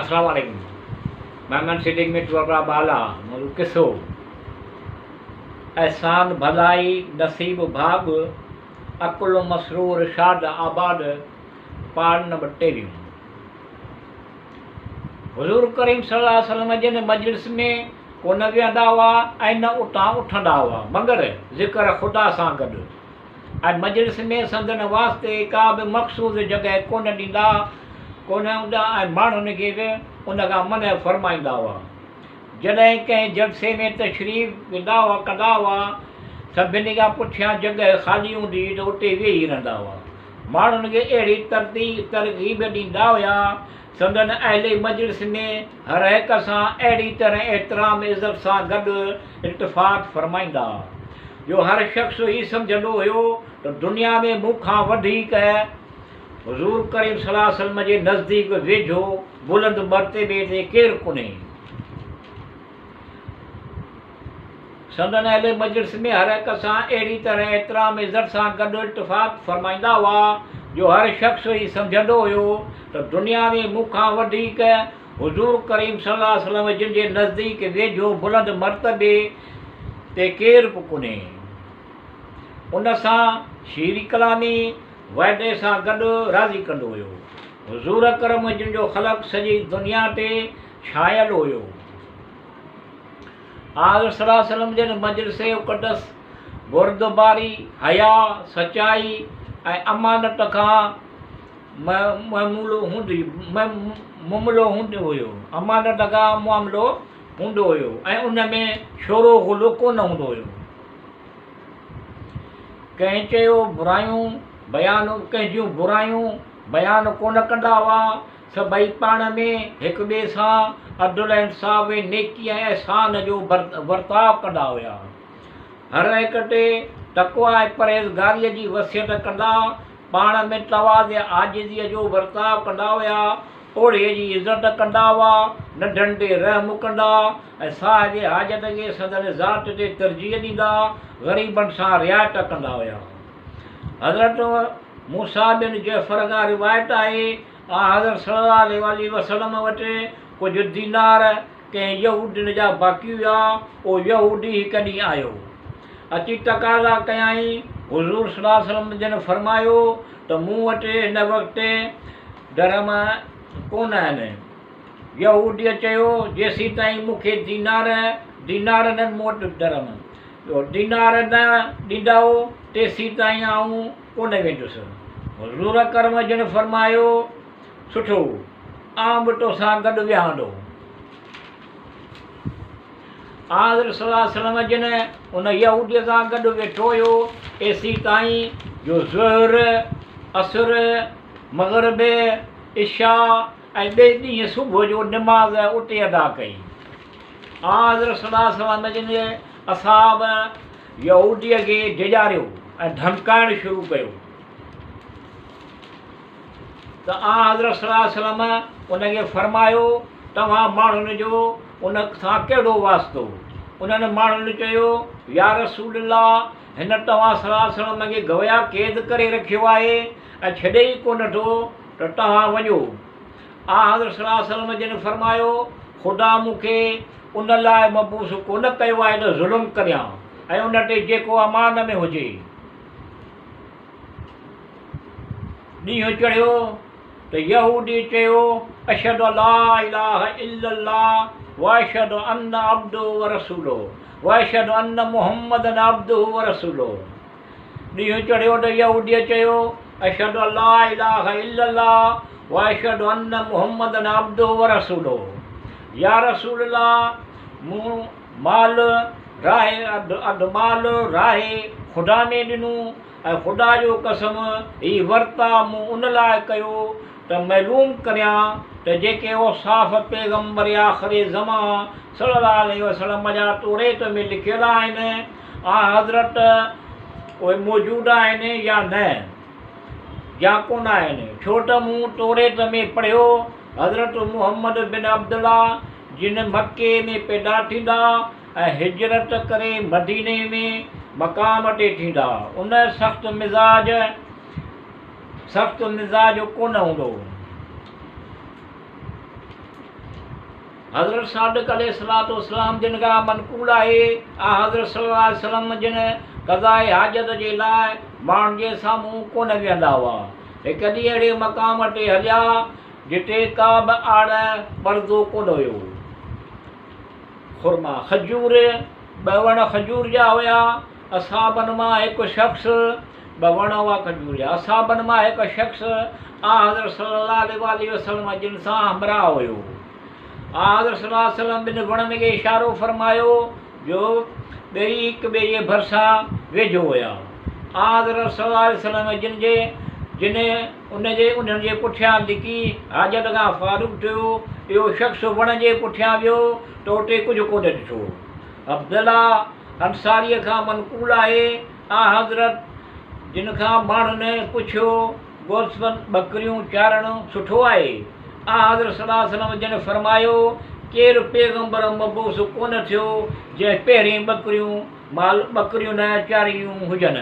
السلام عليڪم مهمان سيٽنگ ۾ ٽوپڙا بالا منهنجو قصو احسان ڀلائي نصيب ڀاڳ عقل مسرور شاد آباد پاڙ نمبر ٽيويهون حضور ڪريم صلي الله عليه وسلم جن مجلس ۾ ڪونه ويهندا هئا ۽ نه اتان اٿندا هئا مگر ذڪر خدا سان گڏ ۽ مجلس ۾ سندن واسطي ڪا به مخصوص جڳهه ڪونه ڏيندا ڪونه هوندا ۽ ماڻهن کي به ان کان منع فرمائيندا هئا. جڏهن ڪنهن جلسي ۾ تشريف ويندا هئا ڪندا هئا، سڀني کان پٺيان جڳهه خالي هوندي هئي ته اتي ويهي رهندا هئا. ماڻهن کي اهڙي ترغيب ڏيندا هيا. سندن اهل مجلس ۾ هر هڪ سان اهڙي طرح احترام عزت سان گڏ التفات فرمائيندا جو هر شخص هي سمجهندو هيو ته دنيا ۾ مون کان وڌيڪ حضور ڪريم صلي الله عليه وسلم جي نزديڪ ويجهو بلند مرتبي تي ڪير ڪونهي. سندن اهل مجلس ۾ هر هڪ سان اهڙي طرح احترام عزت سان گڏ التفات فرمائيندا هئا جو هر شخص هي سمجهندو هيو ته دنيا ۾ مون کان وڌيڪ حضور ڪريم صلي الله عليه وسلم جن جي نزديڪ ويجهو بلند مرتبي تي ڪير به ڪونهي. ان سان شيرين ڪلامي وعدي سان گڏ راضي ڪندو هيو. حضور اڪرم جن جو خلق سڄي دنيا تي ڇانيل هيو. آنحضرت صلي الله عليه وسلم جن مجلس اقدس بردباري، حياء، سچائي ۽ امانت کان معمولو هوندو هيو. امانت کان معاملو هوندو هيو ۽ ان ۾ شور و غل ڪونه هوندو هيو. ڪنهن چيو برايون بيان ڪنهن جون برايون بيان ڪونه ڪندا هئا. سڀئي پاڻ ۾ هڪ ٻئي سان عدل ۽ انصاف ۽ نيڪي ۽ احسان جو ورتاء ڪندا هيا. هر هڪ تي تقويٰ ۽ پرهيزگاريء جي وصيت ڪندا، پاڻ ۾ تواضع عاجزيء جو ورتاء ڪندا هيا، پوڙهي جي عزت ڪندا هئا، ننڍن تي رحم ڪندا ۽ صاحب حاجت کي سندن ذات تي ترجيح ڏيندا، غريبن سان رعايت ڪندا هيا. حضرت موسيٰ بن جعفر کان روايت آهي، آنحضرت صلي الله عليه واٰله وسلم وٽ ڪجهه دينار ڪنهن يهودين جا باقي هيا، اهو يهودي هڪ ڏينهن آيو، اچي تقاضا ڪيائين، حضور صلي الله عليه وسلم جن فرمايو ته مون وٽ هن وقت درهم ڪونه آهن. يهوديء چيو، جيسيتائين مون کي دينار، دينار نه مون وٽ درهم، دينار نه ڏيندؤ، تيسيتائين آئون ڪونه ويندس. حضور اڪرم جن فرمايو، سٺو، آئون به توسان گڏ ويهاندو. آنحضرت صلي الله عليه وسلم جن ان يهوديء سان گڏ ويٺو هيو، ايسيتائين جو ظهر، عصر، مغرب، عشاء ۽ ٻئي ڏينهن صبح جو نماز اتي ادا ڪئي. آنحضرت صلي الله عليه وسلم جن جي اصحاب يهوديء کي ڊيڄاريو ۽ ڌمڪائڻ شروع ڪيو ته آنحضرت صلي الله عليه وسلم ان کي فرمايو، توهان ماڻهن جو ان سان ڪهڙو واسطو؟ انهن ماڻهن چيو، يا رسول الله! هن توهان صلي الله عليه وسلم کي گويا قيد ڪري رکيو آهي ۽ ڇڏي ئي ڪونه ٿو ته توهان وڃو. آنحضرت صلي الله عليه وسلم جن فرمايو، خدا مون کي ان لاء مبعوث ڪونه ڪيو آهي ته ظلم ڪريان ۽ ان تي جيڪو امان ۾ هجي. ڏينهن چڙهيو ته يهودي چيو، اشهد ان لا اله الا الله واشهد ان عبده ورسوله واشهد ان محمدا عبده ورسوله. ڏينهن چڙهيو ته يهوديء چيو، اشهد ان لا اله الا الله واشهد ان محمدا عبده ورسوله يا رسول الله مون مال راهه اڌ اڌ مال راهه خدا ۾ ڏنو ۽ خدا جو قسم هي ورتاء مون ان لاء ڪيو ته معلوم ڪريان ته جيڪي اوصاف پيغمبر آخر زمان صلي الله عليه وسلم جا توريت ۾ لکيل آهن آنحضرت اهي موجود آهن يا نه يا ڪونه آهن، ڇو ته مون توريت ۾ پڙهيو، حضرت محمد بن عبدالله جن مڪي ۾ پيدا ٿيندا ۽ هجرت ڪري مديني ۾ مقام تي ٿيندا، ان سخت مزاج سخت مزاج ڪونه هوندو. حضرت صادق عليه الصلوة والسلام جن کان منقول آهي، آنحضرت صلي الله عليه وسلم جن قضاء حاجت جي لاء ماڻهن جي سامهون ڪونه ويهندا هئا. هڪ ڏينهن اهڙي مقام تي هليا، جتي ڪا به آڙ پردو ڪونه هيو. خرما، کجور، ٻه وڻ کجور جا هيا. اصحابن مان هڪ شخص، ٻه وڻ هئا کجور جا، اصحابن مان هڪ شخص آنحضرت صلي الله عليه واٰله وسلم جن سان همراهه هيو. آنحضرت صلي الله عليه وسلم ٻن وڻن کي اشارو فرمايو جو ٻئي هڪ ٻئي جي ڀرسان ويجهو هيا. آنحضرت صلي الله عليه وسلم جن جي جن ان جي انهن جي پٺيان لڪي حاجت کان فارغ ٿيو. اهو شخص وڻ جي پٺيان ويو ته اتي ڪجهه ڪونه ڏٺو. عبدالله انصاريء کان منقول آهي، آنحضرت جن کان ماڻهن پڇيو، گوسفند ٻڪريون چارڻ سٺو آهي؟ آنحضرت صلي الله عليه وسلم جن فرمايو، ڪير پيغمبر مبعوث ڪونه ٿيو، جنهن پهرين ٻڪريون مال ٻڪريون نه چاريون هجن.